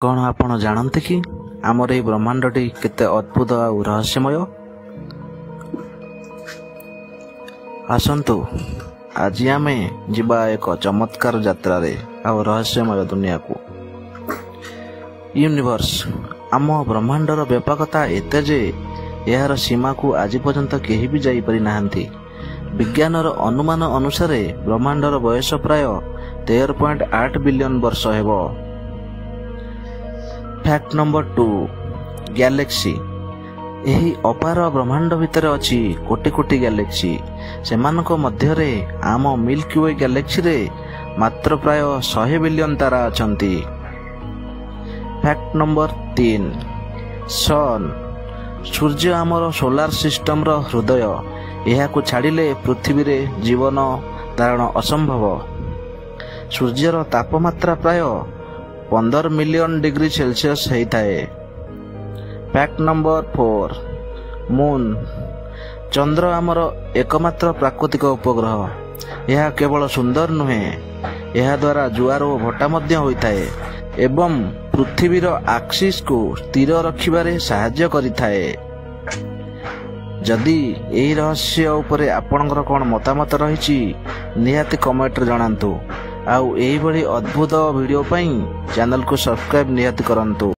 କ'ଣ ଆପଣ ଜାଣନ୍ତି କି ଆମର ଏହି ବ୍ରହ୍ମାଣ୍ଡଟି କେତେ ଅଦ୍ଭୁତ ଆଉ ରହସ୍ୟମୟ? ଆସନ୍ତୁ ଆଜି ଆମେ ଯିବା ଏକ ଚମତ୍କାର ଯାତ୍ରାରେ ଆଉ ରହସ୍ୟମୟ ଦୁନିଆକୁ। ୟୁନିଭର୍ସ ଆମ ବ୍ରହ୍ମାଣ୍ଡର ବ୍ୟାପକତା ଏତେ ଯେ ଏହାର ସୀମାକୁ ଆଜି ପର୍ଯ୍ୟନ୍ତ କେହି ବି ଯାଇପାରି ନାହାନ୍ତି। ବିଜ୍ଞାନର ଅନୁମାନ ଅନୁସାରେ ବ୍ରହ୍ମାଣ୍ଡର ବୟସ ପ୍ରାୟ 13.8 ବିଲିୟନ ବର୍ଷ ହେବ। Fact number 2, galaxy. ଏହି ଅପାର ବ୍ରହ୍ମାଣ୍ଡ ଭିତରେ ଅଛି କୋଟି କୋଟି ଗ୍ୟାଲେକ୍ସି। ସେମାନଙ୍କ ମଧ୍ୟରେ ଆମ ମିଲ୍କି we ଗ୍ୟାଲେକ୍ସିରେ ମାତ୍ର ପ୍ରାୟ 100 ବିଲିୟନ ତାରା ଅଛନ୍ତି। ଫ୍ୟାକ୍ଟ ନମ୍ବର 3, ସନ୍। ସୂର୍ଯ୍ୟ ଆମର ସୋଲାର ସିଷ୍ଟମର ହୃଦୟ। ଏହାକୁ ଛାଡ଼ିଲେ ପୃଥିବୀରେ ଜୀବନ ଧାରଣ ଅସମ୍ଭବ। ସୂର୍ଯ୍ୟର ତାପମାତ୍ରା ପ୍ରାୟ 15 ମିଲିୟନ ଡିଗ୍ରୀ ସେଲସିୟସ୍ ହେଇଥାଏ। Fact number 4, moon. ଚନ୍ଦ୍ର ଆମର ଏକମାତ୍ର ପ୍ରାକୃତିକ ଉପଗ୍ରହ। ଏହା କେବଳ ସୁନ୍ଦର ନୁହେଁ, ଏହାଦ୍ୱାରା ଜୁଆର ଓ ଭଟ୍ଟା ମଧ୍ୟ ହୋଇଥାଏ ଏବଂ ପୃଥିବୀର ଆକ୍ସିସକୁ ସ୍ଥିର ରଖିବାରେ ସାହାଯ୍ୟ କରିଥାଏ। ଯଦି ଏହି ରହସ୍ୟ ଉପରେ ଆପଣଙ୍କର କ'ଣ ମତାମତ ରହିଛି, ନିହାତି କମେଣ୍ଟରେ ଜଣାନ୍ତୁ। ଆଉ ଏହିଭଳି ଅଦ୍ଭୁତ ଭିଡ଼ିଓ ପାଇଁ ଚ୍ୟାନେଲକୁ ସବସ୍କ୍ରାଇବ୍ ନିହାତି କରନ୍ତୁ।